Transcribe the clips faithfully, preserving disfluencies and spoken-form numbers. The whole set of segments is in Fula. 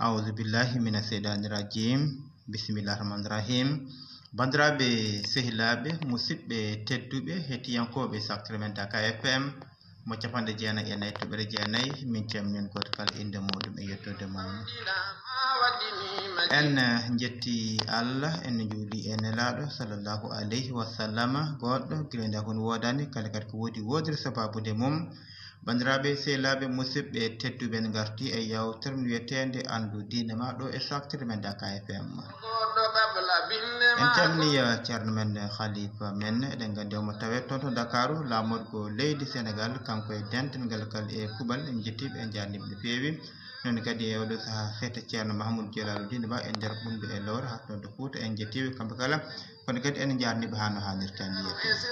Auzu billahi mina seyɗani rajim. Bisimillahi rahmani rahim. Bandiraaɓe, sehilaaɓe, musidɓe tedduɓe, hettiyankooɓe Sacrement Dakar F M, mo capanɗe jeenayi e nayi toɓɓere jeenayi, min calmini gooto kala innde muuɗum e yettoode mum. En njetti Allah, en njuuli e Nelaaɗo sallallahu alayhi wa sallama, goɗɗo gila nda kon woodani, kala kadi ko woodi woodiri sababude mum. Banndiraaɓe, sehilaaɓe, musidɓe tedduɓe, en ngarti e yewtere men wiyeteende Anndu Diine Ma ɗo e Sacrement Dakar F M. En calmini, eh, ceerno men, eh, Khalifa men, eɗen nganndi omo tawee toon to Ndakaaru, laamorgo leydi Senegaal, kanko e dental ngal kala e kuuɓal, en njettii ɓe, en njaarnii ɓe no feewi. Noon kadi e oɗo sahaa seeɗa ceerno Mahamoudou Jalaaluddin Ba e nder Ɓunndu e Lowre, haa toon to Fuuta, en njettii ɓe kamɓe kala. Kono kadi en njaarnii ɓe haa no haanirta ni yeeso.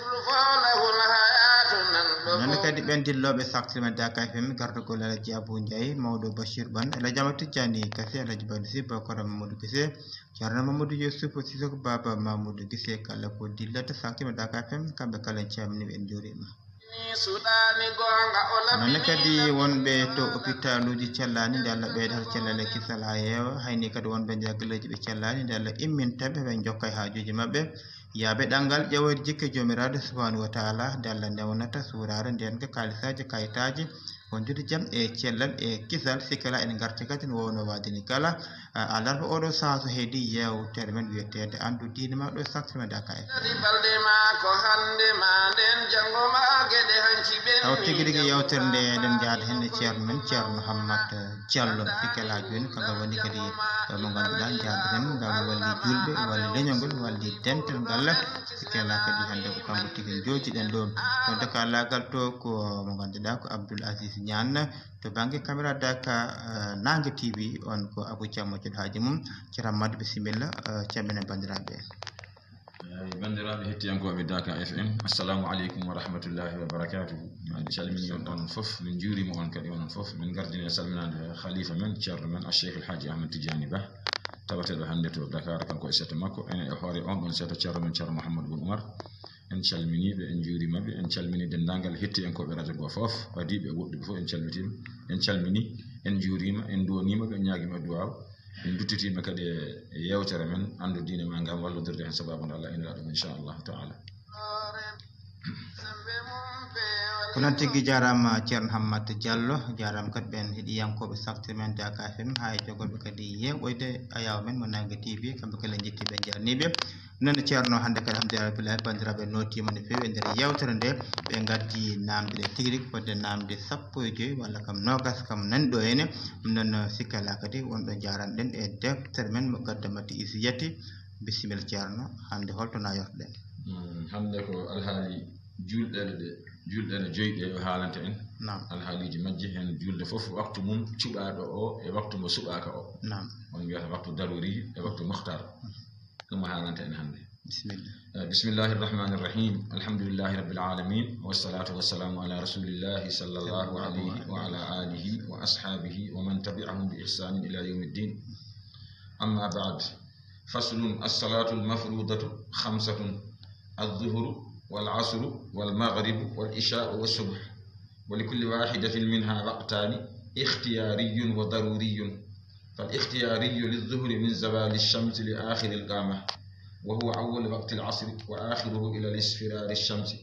Noon kadi ɓeen dillooɓe Sacrement Dakar F M, gardagol Alaji Abou Ndiaye, mawɗo Bachir Ban, El Hadj Amadou Tidiane Kassé, El Hadj Badou Sy, Bakora Mamadou Guissé, Ceerno Mamadou Youssouf Sissoko, Baba Mamadou Guissé, kala ko dillata Sacrement Dakar F M, kamɓe kala en calminii ɓe, en njuuriima. Noon kadi wonɓe to opitaluuji cellaani, nde Allah ɓeyda hol cellal e kisal haa heewa. Hayni kadi wonɓe nder galleeji ɓe cellaani, nde Allah imminta ɓe, ɓe njokka e haajuuji maɓɓe. Yaaɓe ɗanngal, ƴeewoyde jikke Joomiraaɗo Subhaanahu wa Taala, nde Allah newnata suuraare, ndeenka, kaalisaaji, kayitaaji, wondude jam e cellal e kisal. Sikke alaa, en ngarti kadi no wowno waade ni kala, a, alarba oɗo sahaa so heedi yewtere men wiyeteende Anndu Diine Ma ɗo e Sacrement Dakar F M. Taw tigi rigi yewtere nde eɗen njaada heen e ceerno men, Ceerno Hammat Diallo. Sikke alaa jooni, kanko woni kadi, eh, mo ngannduɗaa, njaadaten ngam walli juulɓe, walli leñol ngol, walli dental ngal. Sikke alaa kadi hannde ko kanko tigi njoojiɗen ɗo. Toon to kaalaagal to ko mo ngannduɗaa ko Abdoul Aziz Niane. To bannge caméra Dakar, eh, Naange T V, on ko Abou Thiam mo codhaaji mum. Ceerno Hammat, bisimilla, eh, calminen banndiraaɓe. Eey, banndiraaɓe hettiyankooɓe Dakar F M, assalamu aleykum wa rahmatullahi wa barakatuhu. En calminii on, onon fof, min njuuriima on kadi, onon fof. Min ngardini e salminaade khalifa men, ceerno men, Al Cheikh El Hadji Ahmed Tidiane Ba, tawateeɗo hannde to Dakar, kanko e seeɗa makko, enen e hoore on ɗon seeɗa, ceerno men, Ceerno Mouhamadou Boun Oumar. En calminii ɓe, en njuuriima ɓe, en calminii denndaangal hettiyankooɓe radio ngo fof, adiiɓe e woɗɗuɓe fof, en calmitii ɓe, en calminii, en njuuriima, en nduwaniima ɓe, en ñaagiima duwaaw. En duttitiima kadi e yeewtere men, Anndu Diine Ma, ngam wallodirde heen sabaabu nde Allah inniraaɗo mo, inchallahu taala. Ko noon tigi, jaaraama Ceerno Hammat Diallo, jaaraama kadi ɓeen heɗiyankooɓe Sacrement Dakar F M, haa e jogorɓe kadi yeeɓoyde ayaawo men mo Naange T V, kamɓe kala en njettii ɓe, en njaarnii ɓe. Noon ceerno, hannde kadi alhamdulillahi rabbil alamin, banndiraaɓe nootiima no feewi e nder yeewtere nde, ɓe ngaddi naamnde ɗe tigi rigi fodde naamnde sappo e joy walla kam noogas kam nani ɗo henne. Ɗum noon, sikke alaa kadi wonɗo njaaranɗen e deftere men mo gaddamati isi yatti. Bisimilla ceerno, hannde holto nayortoɗen? Mm, hannde ko alhaali juulɗeele ɗe, juulɗeele joyi ɗe o haalanta en. Naam. Alhaaliiji majje, heen juulde fof waktu mum cuɓaaɗo o e waktu mo suɓaaka o. Naam. On mbiyata waktu daruri e waktu mukhtar. Ɗum o haalanta en hannde. Bisimilla. Eh, bismillahi rahmani rahim. Alhamdulillahi rabbil alamin. Wassalatu wassalamu ala rasulillahi sallallahu alayhi wa ala alihi wa ashabihi wa man tabi'ahum bi ihsanin ila yawmiddin. Amma ba'd. Faslun, as-salatu al-mafrudatu khamsatun. Adh-dhuhru wal asru wal maghribu wal isha'u was subh. Wa li kulli wahidatin minha waqtani ikhtiyariyyun wa daruriyyun. فالاختياري للظهر من زوال الشمس لآخر القامة، وهو أول وقت العصر وآخره إلى اصفرار الشمس،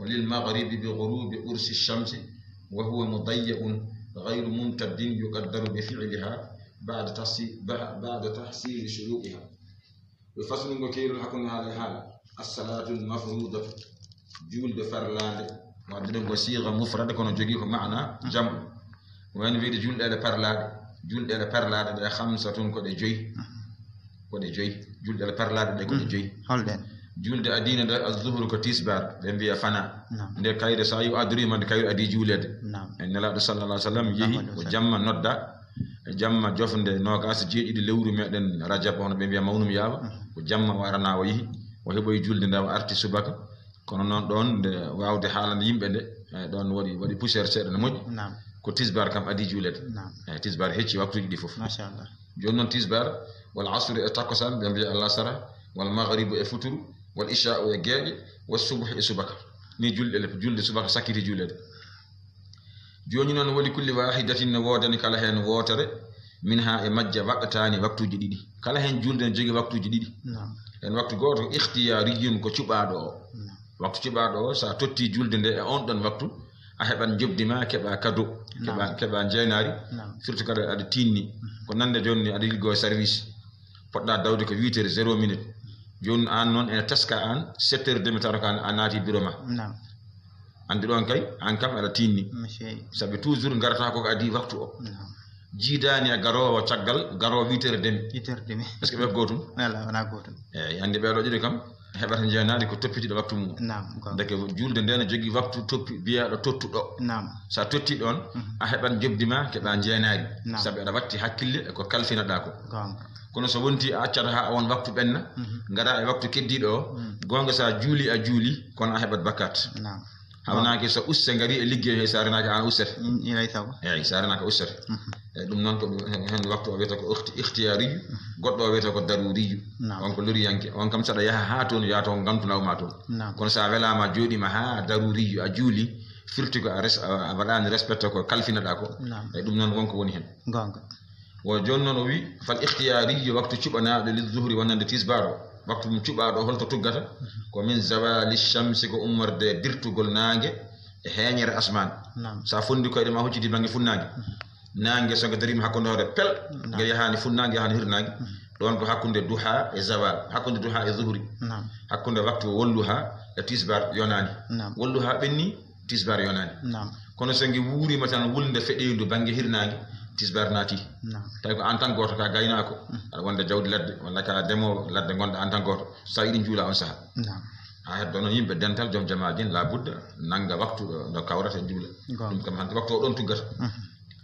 وللمغرب بغروب قرص الشمس، وهو مضيق غير ممتد يقدر بفعلها بعد تحصي-، بعد تحصيل شروطها. Ɓe faslu ngo keerol hakkunde haala e haala. As-salaatul mafruudatu, juulde farlaande. Wadde ɗum ko siiga mufrad, kono jogii ko maana jam'u. Ko wayno wiide juulɗeele parlaaɗe. Juulɗeele parlaaɗe ɗe khamsatun, ko ɗe joyi. Ko ɗe joyi. Juulɗeele parlaaɗe ɗe ko ɗe joyi. Holɗen? Juulde adiinde nde, az-zuhru, ko tisbaar, ɓe mbiya fana. Naam. Nde kayre, so a yi o adori ma nde, kayre adii juuleede. Naam. E Nelaaɗo sallallahu alaihi wasallam yehi, o jamma nodda. E jamma jofnde noogaas e jeeɗiɗi lewru meɗen Rajab, hono ɓe mbiya mawnum yaawa, ko jamma o arana o yehi, o heɓoyi julde nde o arti subaka. Kono noon ɗoon nde waawde haalande yimɓe nde, e ɗoon waɗi, waɗi poussière seeɗa, no moƴƴi. Naam. Ko tisbaar kam adii juuleede. Naam. E tisbaar hecci waktuuji ɗi fof. Machallah. Jooni noon tisbaar, wal asri e takkusaan, ɓe mbiya alasara, wal magribu e futuru, wal isha'u e geeƴe, was subuh e subaka. Ni julɗe le-, julde subaka sakkiti juuleede. Jooni noon, wali kulli waahidatin, ne woodani kala heen wootere, Min ha e majja waqtaani, waktuuji ɗiɗi. Kala heen juulde ne jogii waktuuji ɗiɗi. Heen waktu gooto ko ikhtiyariyun, ko cuɓaaɗo o. Waktu cuɓaaɗo o, so a totti juulde nde e on ɗon waktu, a heɓan njoɓdi ma, keɓa kado, keɓa, keɓa njeenaari. Firti kadi aɗa tiinni. Ko nande jooni ni aɗa liggo e service. Poɗɗa dawde ko huit heures zéro minute. Jooni aan noon ene teska aan sept heures demi tawata ko a naati bureau ma. Anndi ɗoon kay, aan kam aɗa tiinni. Sabi toujours ngarata ko ko adii waktu o. Jiidaani e garoowo caggal, garoowo huit heures demi. Huit heures demi. Est-ce que ɓe gootum? Wala, wona gootum. Eeyi, anndi ɓeeɗo ɗiɗo kam, heɓata njeenaari ko toppitiiɗo waktu mum. Ndeke juulde nde ne jogii waktu toppi, biyeeɗo tottuɗo. So a tottii ɗoon, a heɓan njoɓdi ma, keɓa njeenaari. Sabi aɗa watti hakkille e ko kalfinaɗaa ko. Kono so wonti a accata haa on waktu ɓenna, ngara e waktu keddiiɗo o, goonga so a juuli, a juuli, kono a heɓat bakkat. Hawnaaki so usse ngari e liggey he, so a renaaki aan ussete. Eeyi, so a renaaki ussete. Eeyi, ɗum noon ko heen waktu o wiyata ko ikhti-, ikhtiyariyu, goɗɗo o wiyata ko daruriyu. On ko loriyanke. On kam saɗa yaha haa toon, yaha toon ngantu nawma toon. Kono so a welaama jooɗiima haa daruriyu, a juuli, firti ko a res-, a waɗaani respecté ko kalfinaɗaa ko. Eeyi, ɗum noon won ko woni heen. Goonga. Wo jooni noon o wi, fal ikhtiyariyu, waktu cuɓanaaɗo, lil zuhri, wonande tisbaar o. Waktu mum cuɓaaɗo, holto tuggata? Ko min zawali shamsi, ko ummorde dirtugol naange e heeñere asmaan. So a fondi koyɗe ma, hucciti bannge funnaange. Naange so nge dariima hakkunde hoore pel, nge yahaani funnaange, yahaani hirnaange. Ɗoon ko hakkunde duha e zawal, hakkunde duha e zuhri. Hakkunde waktu wolluha e tisbaar yonaani. Wolluha ɓenni, tisbaar yonaani. Kono so nge wuuriima tan wulnde feɗeendu bannge hirnaange, tisbaar naati. Tawi ko aan tan gooto, ka gaynaako, aɗa wonde jawdi ladde, walla ka demoowo ladde, ngonɗa aan tan gooto. So a yiɗi njuula on saha. A heddo noon yimɓe dental, joom jamaaji en, labudda nannga waktu ɗo, no kawrata juula. Ɗum kam hannde waktu o ɗoon tuggata.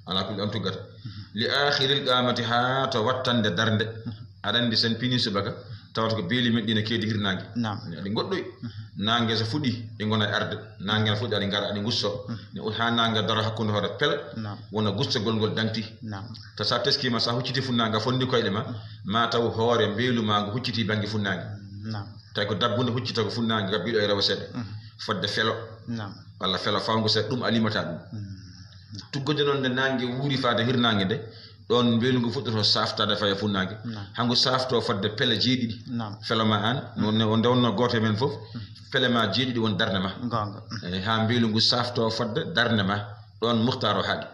Ala kulli on tuggata. Li akhiril qamati, haa to wattande darnde. Aɗa anndi sen pini subaka, tawata ko beeli men ɗi ne keedi hirnaange. Aɗi ngoɗɗoy. Naange so fuɗi, ɗi ngona e arde. Naange no fuɗi, aɗi ngara, aɗi ngusso. Ne ut haa naange daro hakkunde hoore pel, wona gussagol ngol daŋti. Ta sa teskiima, sa hucciti funnaange, a fondi koyɗe ma, ma taw hoore mbeelu ma ngu hucciti bannge funnaange. Tawi ko dabbunde huccita ko funnaange, ka biɗo e rewa seeɗa. Fodde felo. Walla felo fawngo seeɗa, ɗum a limata ɗum. Tuggude noon nde naange wuuri faade hirnaange nde, ɗoon mbeelu ngu fuɗɗoto saaftade faya funnaange. Hangu saafto fodde pele jeeɗiɗi. Felo ma aan, no, no, nde wonno gooto e men fof, pele ma jeeɗiɗi won darnde ma. Eeyi, haa mbeelu ngu saafto fodde darnde ma, ɗoon muhtaar o haaɗi.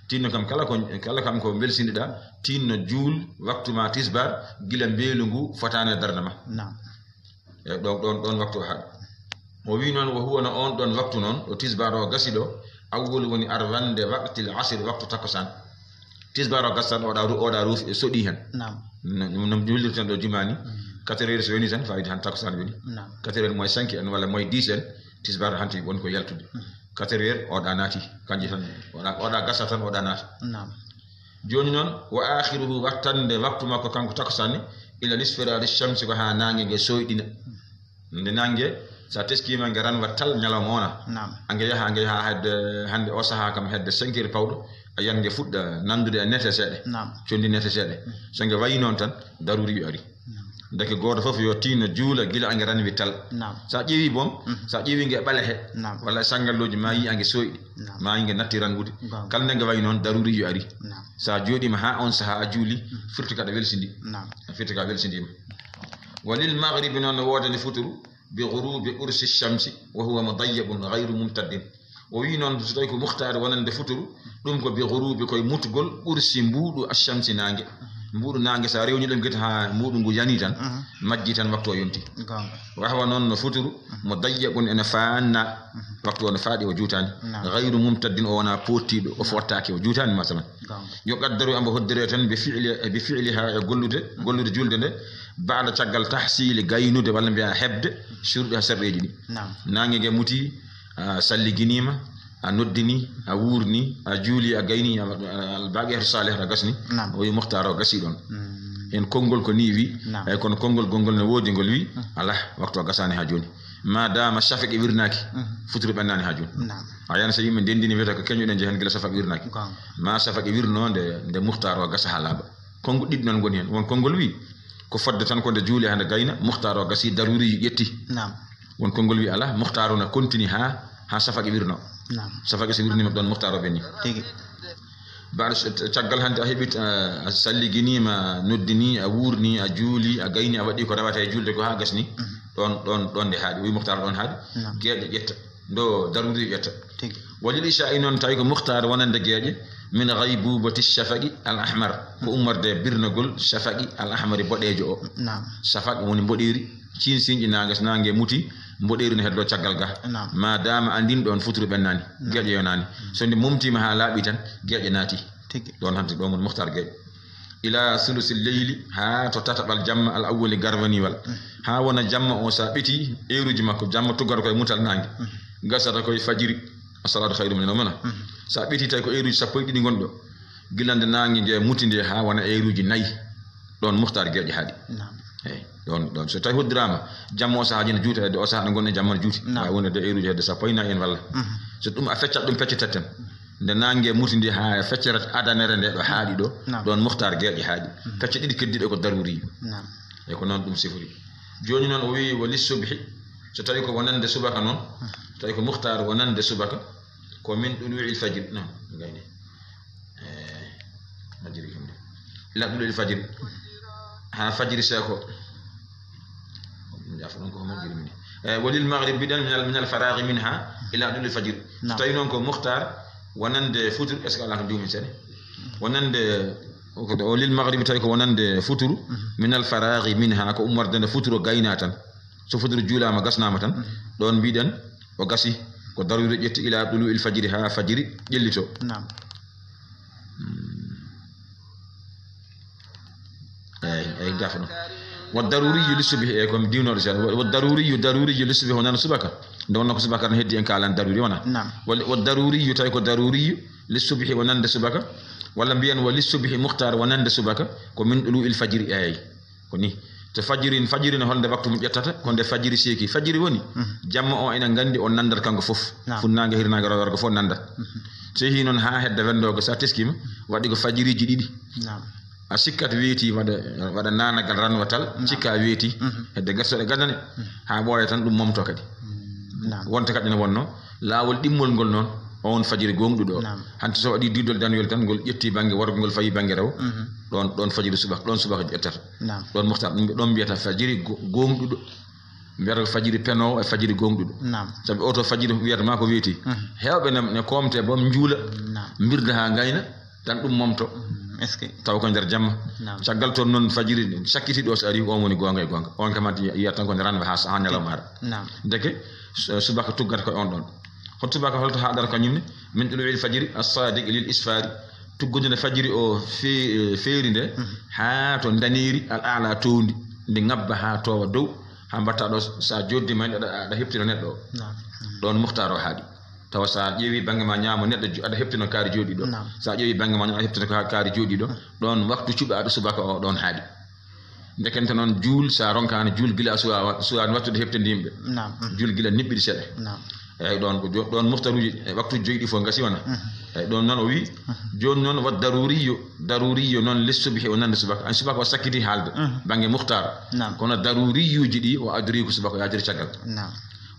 Tinno kam kala ko, kala kam ko mbelsindiɗa, tinno juul waktu ma tisbaar, gila mbeelu ngu fotaani e darnde ma. Eeyi, ɗoon, ɗoon, ɗoon waktu o haaɗi. O wi noon, wo huwa no on ɗoon waktu noon, ɗo tisbaar o gasi ɗo, awwal woni arwande waqtil asr, waktu takkusaan. Tisbaar o gasatan, oɗa ru-, oɗa ruufi, soɗi heen. No, no, no juulirten ɗo jumaa ni, quatre heures so woni tan, fayde han takkusaan woni. Quatre heures moins cinq en, walla moins dix en, tisbaar hanti woni ko yaltude. Quatre heures, oɗa naati, kanji tan, oɗa, oɗa gasa tan, oɗa naata. Jooni noon, wa akhiruhu, wattande waktu makko kanko takkusaan ni, ila nisfirari shamsi, ko haa naange nge sooyɗina. Nde naange, so a teskiima nge ranwa tal ñalawma o na. Ange yaha, ange yaha hedde, hannde o sahaa kam hedde cinq heures pawɗo, a yiyat nge fuɗɗa nanndude e nete seeɗa. Conndi nete seeɗa. So nge wayi noon tan, daruriyu ari. Ndeke gooto fof yo tinno juula gila ange ranwi tal. So a ƴeewi boom, so a ƴeewi nge e ɓalehe, walla e sanngalluuji, ma yi ange sooyɗi, ma yi nge natti ranwude. Kala nde nge wayi noon, daruriyu ari. So a jooɗiima haa on sahaa a juuli, firti kaɗa welsindi. Firti ka welsindiima. Wa lil maghribi, noon no woodani futuru, bi ghurubi ursi shamsi, wa huwa mudayyabun ghayru mumtaddin. O wi noon, so tawi ko mukhtaar wonande futuru, ɗum ko bi ghurubi, koye mutgol, ursi, mbuuɗu, ashamsi, naange. Mbuuɗu naange, so a rewni ɗum gite haa mbuuɗu ngu yani tan, majji tan, waktu o yonti. Wa huwa, noon no futuru, mudayyabun, ene faanna, waktu o no faaɗi, o juutaani. Ghayru mumtaddin, o wonaa poottiiɗo, o fottaaki, o juutaani, masalan. Yuqaddaru, ambo hoddire tan, bi fi'li, bi fi'liha, e gollude, gollude juulde nde, ba'da, caggal, tahsili, gaynude, walla mbiya heɓde, shuruɗi, ha sarɗeeji ɗi. Naange nge muti, a salliginiima, a noddini, a wuurni, a juuli, a gayni, a, a, al baqiyatu salihatu, a gasni. O wi mukhtaar o gasi ɗoon. Heen konngol ko ni wi, eeyi, kono konngol gonngol ne woodi, ngol wi, alaa, waktu o gasaani haa jooni. Ma dama shafaqi wirnaaki, futuru ɓennaani haa jooni. A yiyat so yimɓe ndenndini, wiyata ko keñuɗen nje heen gila shafaqi wirnaaki. Ma shafaqi wirno nde, nde mukhtaar o gasa haa laaɓa. Konngol ɗiɗi noon ngoni heen. Won konngol wi, ko fodde tan ko nde juuli haa nde gayna, mukhtaar o gasi, daruriyu ƴetti. Won konngol wi alaa, mukhtaar o na kontini haa, haa shafaqi wirno. Shafaqi so wirniima ɗoon, mukhtaar o ɓenni. Tigi. Mbaɗa s-, caggal hannde a heɓit, a, a salliginiima, a noddini, a wuurni, a juuli, a gayni, a waɗi ko rewata e juulde ko haa gasni. Ɗoon, ɗoon, ɗoon nde haaɗi. Wi Muxtaar ɗoon haaɗi. Geeƴe ƴetta. Ndo daruri ƴetta. Walil isha i noon tawi ko Muxtaar wonande geeƴe. Min ghaybubati shafaqi al ahmar. Ko ummorde birnagol shafaqi al ahmari boɗeejo o. Shafaq woni mboɗeeri. Ciin sinƴi naange, so naange muti, mboɗeeri no heddo caggal ga. Ma dama andin ɗoon futuru ɓennaani, geeƴe yonaani. So nde momtiima haa laaɓi tan, geeƴe naati. Ɗoon hanti ɗoon woni Muxtaar geeƴe. Ila sulusi leyli, haa to tataɓal jamma al awwali garwaniwal. Haa wona jamma o, so a ɓeti eeruuji makko, jamma tuggata koye mutal naange. Gasata koye fajiri, as-salaatu khayru mina nawm. So a ɓeti tawi ko eeruuji sappo e ɗiɗi ngonɗo, gila nde naange nge muti nde haa wona eeruuji nayi, ɗoon Muxtaar geeƴe haaɗi. Eeyi, ɗoon, ɗoon so tawi hoddiraama, jamma o sahaa jina juuta hedde o sahaa no ngonɗen jamma no juuti. Waawi wonde de eeruuji hedde sappo e nayi en walla. So ɗum a feccat ɗum pecce tetten. Nde naange muti nde haa feccerat adanere nde ɗo haaɗi ɗo, ɗoon Muxtaar geeƴe haaɗi. Pecce ɗiɗi keddiɗe ko daruri. E ko noon ɗum sifori. Jooni noon o wiyi wa li subhi, so tawi ko wonande subaka noon, so tawi ko Muxtaar wonande subaka, ko min ɗuluu'il fajri, noon, gayni. Eh, majjiri kam de. Ila ɗuluu'il fajri. Haa fajiri seeko. Jaafoɗon ko majjiri min. Eh, walil maghrib mbiɗen minal, minal faraghi minha ila ɗuluu'il fajri. So tawi noon ko Muxtaar wonande futur, est-ce que alaa ko njuumi seeɗa? Wonande, walil maghrib tawi ko wonande futuru, minal faraghi minha, ko ummorde nde futuro gayna tan. So futuro juulaama, gasnaama tan, ɗoon mbiɗen o gasi, ko daruri ƴetti ila ɗuluu'il fajri haa fajiri ƴellito. Eeyi, eeyi, jafno. Wa daruriyu li subhi, eeyi, ko mi diwnooɗo seeɗa. Wa, wa daruriyu, daruriyu li subhi, wonande subaka. Nde wonnoo ko subaka tan heddi en kaalan daruri, wona? Wa, wa daruriyu, tawi ko daruriyu li subhi, wonande subaka. Walla mbiyen wa li subhi Muxtaar, wonande subaka, ko min ɗuluu'il fajri, eeyi. Ko ni. To fajiri, fajiri no holnde waktu mum ƴettata? Ko nde fajiri seeki. Fajiri woni jamma o, enen nganndi o nandat kanko fof. Funnaange, hirnaange, rewere ko fof nandat. Seehi noon haa hedda wenndoogo, so a teskiima, waɗi ko fajiriiji ɗiɗi. A sikkat weeti waɗa, waɗa naanagal ranwatal, cikka weeti, hedde gertoɗe gadane, haa ɓooya tan ɗum momto kadi. Wonta kadi no wonnoo. Laawol ɗimmol ngol noon, o won fajiri gooŋɗuɗo o. Hanti so waɗi diidol danuyol tan, ngol ƴetti bannge worgo, ngol fayi bannge rewo, ɗoon, ɗoon fajiri subaka, ɗoon subaka ƴettata. Ɗoon Muxtaar, ɗum, ɗoon mbiyata fajiri go-, gooŋɗuɗo. Mbiyata ko fajiri penoowo e fajiri gooŋɗuɗo. Sabi oto fajiri wiyata ma ko weeti. Heewɓe ne, ne koomte boom njuula, mbirda haa ngayna, tan ɗum momto. Taw ko nder jamma. Caggal toon noon fajiri sakkiti ɗo, so ari, on woni goonga e goonga. On kam yiyata tan ko nde ranwa haa, haa ñalawma ara. Ndeke, su-, subaka tuggata ko on ɗoon. Hol subaka holto haɗata kañum ne? Min ɗuluu'il fajri as-saadiqi lil isfaari. Tuggude nde fajiri o fe-, feeri nde, haa to ndaneeri al aala towndi, ndi ŋabba haa toowa dow, haa mbatta ɗo, so a jooddii ma, aɗa, aɗa heɓtina neɗɗo o. Ɗoon Muxtaar o haaɗi. Tawa so a ƴeewi bannge ma ñaamo neɗɗo, jo-, aɗa heɓtina kaari jooɗiiɗo. So a ƴeewi bannge ma ñaamo, aɗa heɓtina ka-, kaari jooɗiiɗo. Ɗoon waktu cuɓaaɗo subaka o, ɗoon haaɗi. Ndekente noon, juul, so a ronkaani juul gila a suwa-, suwaani wattude heɓtinde yimɓe. Juul gila niɓɓiɗi seeɗa. Eeyi, ɗoon ko jo-, ɗoon Muxtaaruuji e waktuuji joyi ɗi fof ngasi wona. Eeyi, ɗoon noon o wii, jooni noon, wa daruriyu, daruriyu noon li subhi, wonande subaka. An subaka o sakkiti haalde, bannge Muxtaar. Kono daruriyuuji ɗi o adori ko subaka o yahdiri caggal.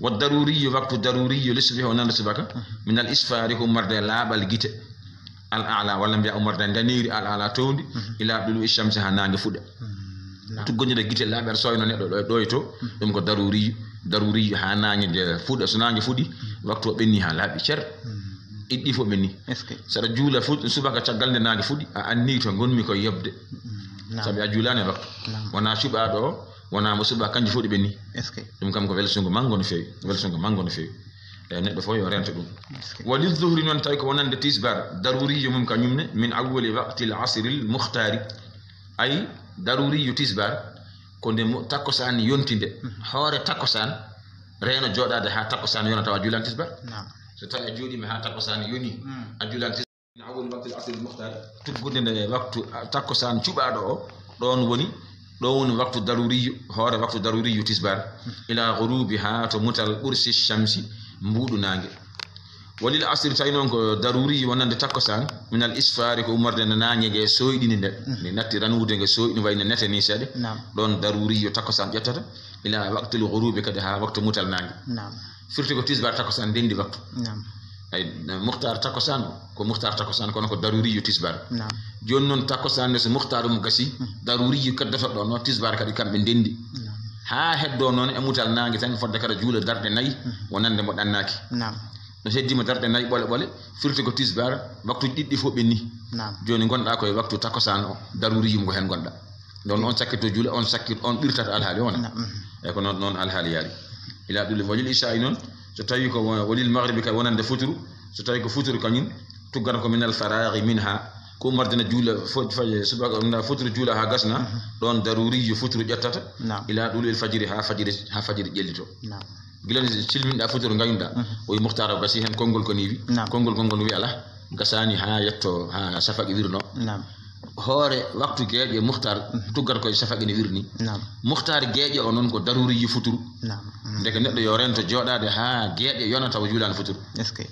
Wa daruriyu, waktu daruriyu li subhi, wonande subaka. Minal isfaari, ko ummorde e laaɓal gite. Al aala, walla mbiya ummorde ndaneeri al aala towndi, ila ɗuluu'i shamsi, haa naange fuɗa. Tuggonde gite laaɓere sooyno neɗɗo ɗo, ɗo e to, ɗum ko daruriyu, daruriyu haa naange nge fuɗa. So naange fuɗi, waktu o ɓenni haa laaɓi cer. Iɗɗi fof ɓenni. Saɗa juula fu-, subaka caggal nde naange fuɗi, a anniyi to ngonmi ko yoɓde. Sabi a juulaani e waktu. Wonaa cuɓaaɗo o, wonaa mo suɓaa, kanji fof ɗi ɓenni. Ɗum kam ko welsungo manngo no feewi, welsungo manngo no feewi. E neɗɗo fof yo rento ɗum. Wa li zuhri noon, tawi ko wonande tisbar, daruriyu mum kañum ne, min awwali waqtil asril muxtaari. Ay, daruriyu tisbar, ko nde mo-, takkusaan yonti nde. Hoore takkusaan, reeno jooɗaade haa takkusaan yona tawa a juulaani tisbar. So tawi a jooɗiima haa takkusaan yoni, a juulaani tisbar. Min awwali waqtil asril muxtaar, tuggude nde waktu, a, takkusaan cuɓaaɗo o, ɗoon woni, ɗoon woni waktu daruriyu, hoore waktu daruriyu tisbar, ila ghurubi, haa to mutal qursi shamsi, mbuuɗu naange. Walil asri, tawi noon ko daruriyu wonande takkusaan, minal isfaari, ko ummorde nde naange nge sooyɗini nde, nde natti ranwude nge sooyɗini wayno nete ni seeɗa, ɗoon daruriyu takkusaan ƴettata, ila waqtil ghurubi, kadi haa waktu mutal naange. Firti ko tisbar takkusaan ndenndi waktu. Ay, muhtar takosan ko muhtar takosan, kono ko daruriyu tisbar. Naam. Jooni noon takosan ne, so muhtar mum gasi, daruriyu kaddata ɗo, no tisbar kadi kamɓe ndenndi. Naam. Haa heddo noon e mutal naange tan, fodde kala juula darɗe nayi, wonande mo ɗannaaki. Naam. No heddii mo darɗe nayi ɓole ɓole, firti ko tisbar, waktuuji ɗiɗɗi fof ɓenni. Naam. Jooni ngonɗa koye waktu takosan o, daruriyu mo ko heen ngonɗa. Ɗon on sakkitto juula, on sakkit, on ɓirtata alhaali o wona. Naam. Mhm. Eyi ko noon, noon alhaali yaari. Ila ɗuli walil isha'i noon, so tawi ko wo-, walil maghribi kay wonande futuru, so tawi ko futuru kañum, tuggata ko minal faraghi minha, ko ummorde na juula fo-, fa-, subaka, na futuru juula haa gasna, ɗon daruriyu futuru ƴettata, Naam. ila ɗulil fajiri, haa fajiri, haa fajiri ƴellito. Naam. Gila ni silminɗa futuru ngayunɗa, o wi muhtar o gasi heen konngol ko ni wi. Naam. Konngol, konngol wi ala, gasani haa yetto, haa safaqi wirno. Naam. Hoore waktu geeƴe muhtar tuggata koye safaqi ne wirni. Naam. Muhtar geeƴe o noon ko daruriyu futuru. Naam. Mm. Ndeke neɗɗo yo rento jooɗaade haa geeƴe yona tawa juulaani futuru. Est-ce que?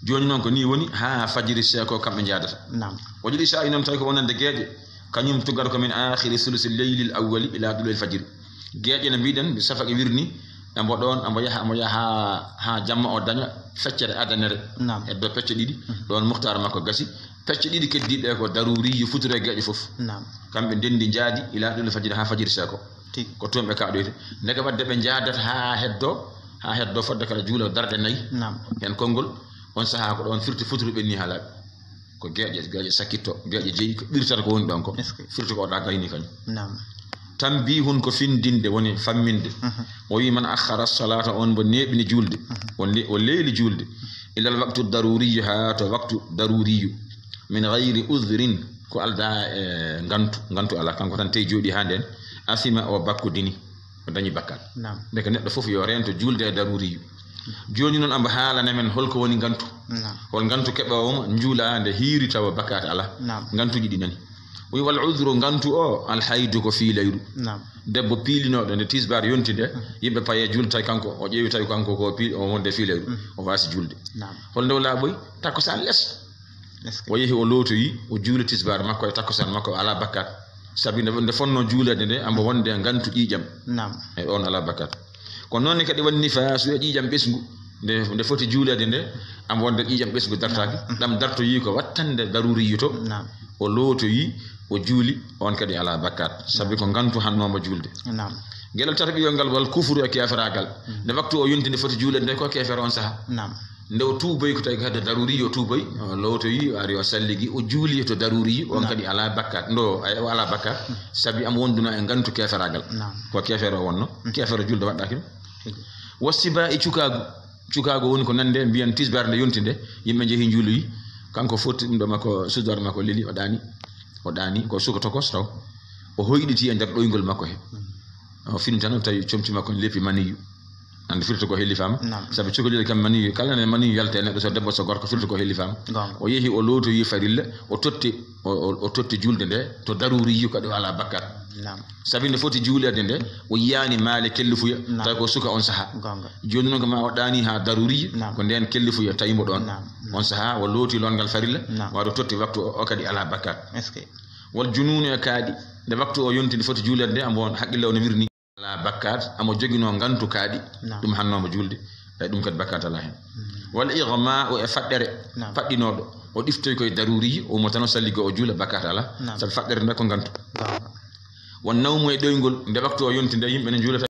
Jooni noon ko ni woni haa fajiri seeko kamɓe njaadata. Naam. Walil isha'i noon tawi ko wonande geeƴe, kañum tuggata ko min akhiri sulusi leylil awwali ila ɗulil fajiri. Geeƴe no mbiɗen, safaqi wirni, ambo ɗoon, ambo yaha, ambo yaha haa, haa jamma o daña feccere adanere. Naam. Heddo pecce ɗiɗi, ɗoon muhtar makko gasi. Pecce ɗiɗi keddiiɗe ko daruriyu futuru e geeƴe fof. Naam. Kamɓe ndenndi njaadi ila ɗulil fajiri haa fajiri seeko. Tigi. Ko toon ɓe kaɗoyta. Ndeke wadde ɓe njaadata haa heddo, haa heddo fodde kala juula darɗe nayi. Naam. Heen konngol, on sahaa ko ɗoon firti futuru ɓenni haa laaɓi. Ko geeƴe, geeƴe sakkitto, geeƴe jeyi, ko ɓirtata ko woni ɗoon ko. Est-ce que? Firti ko oɗa gayni kañum. Naam. Tanbihun ko findinde woni famminde. Mhm. O wi man akhara salata, on mbo neeɓini juulde, Mhm. o le-, o leeli juulde, ilal waktu daruriyu, haa to waktu daruriyu, min ghayri udhrin, ko aldaa e ngantu, ngantu alaa, kanko tan tey jooɗi haa ndeen, asima o bakkodini. O dañi bakkat. Naam. Ndeke neɗɗo fof yo reento juulde e daruriyu. Jooni noon, ambo haalana men holko woni ngantu. Naam. Hol ngantu keɓoowo mo njuula nde hiiri tawa bakkat alaa. Naam. Ngantuuji ɗi nani. O wi wal udhru, ngantu o, al haydu ko fiilayru. Naam. Debbo piilinooɗo nde tisbaar yonti nde, yimɓe paye juulde tawi kanko, o ƴeewi tawi kanko ko pii-, o wonde fiilayru. Mm. O waasi juulde. Naam. Hol nde o laaɓoyi? Takkusaan les. Est-ce que? O yehi o lootoyi, o juuli tisbaar makko e takkusaan makko, o alaa bakkat. Sabi nde, nde fonnoo juuleede nde, ambo wonde ngantu ƴiiƴam. Naam. E on alaa bakkat. Ko noon ne kadi woni nifaasu e ƴiiƴam ɓesngu. Nde, nde foti juuleede nde, ambo wonde ƴiiƴam ɓesngu dartaaki. Naam. Ɗam dartoyi ko wattande daruriyu to. Naam. O lootoyi, o juuli, on kadi alaa bakkat. Sabi ko ngantu hannoomo juulde. Naam. Gelal tataɓiwal ngal wal kufru e keeferaagal. Mm. Nde waktu o yonti nde foti juuleede nde ko keefeero on saha. Naam. Nde o tuuboyi ko tawi ko hedde daruriyu, o tuuboyi, o lootoyi, o ari o salligi, o juuli to daruriyu, on Naam. kadi alaa bakkat. Ndo, ay, o alaa bakkat, sabi ambo wondunoo e ngantu keeferaagal. Naam. Ko keefeero o wonno, keefeero juulde waɗɗaaki mo. Tigi. Wassiba e cukaagu. Cukaagu woni ko nande mbiyen tisbaar nde yonti nde, yimɓe njehi njuuloyi, kanko fotti ɗum ɗo makko, sudoor makko leli, o ɗaani, o ɗaani, ko suka tokos taw. O hoyɗiti e nder ɗoyngol makko he. Mm. O fini tan tawi comci makko ne leppi maniyu. Ande firti ko hellifaama. Naam. Sabu cukalel kam maniyu, kala ne maniyu yalta e neɗɗo, so debbo so gorko, firti ko hellifaama. Goonga. O yehi o lootoyi farilla, o totti, o, o, o totti juulde nde to daruriyu kadi o alaa bakkat. Naam. Sabi nde foti juuleede nde, o yiyaani maale kellifuya, Naam. tawi ko suka on saha. Goonga. Jooni noon ko ma o ɗaani haa daruriyu, Naam. ko ndeen kellifuya tawi mo ɗoon. Naam. On saha o looti lootngal farilla, Naam. waɗa o totti waktu o, o kadi alaa bakkat. Est-ce que? Wal junuunu e kaaɗi, nde waktu o yonti nde foti juuleede nde, ambo on haqqille o no wirni. Alaa bakkat, amo joginoo ngantu kaaɗi, Naam. ɗum hannoomo juulde, e ɗum kadi bakkat alaa heen. Mm. Wal igma'u e faɗɗere, Naam. faɗɗinooɗo, o ɗiftoyi koye daruriyi, o mo tan o salligo o juula bakkat alaa, Naam. sabu faɗɗere nde ko ngantu. Naam. Won nawmu e ɗoyngol, nde waktu o yonti nde yimɓe ne njuulata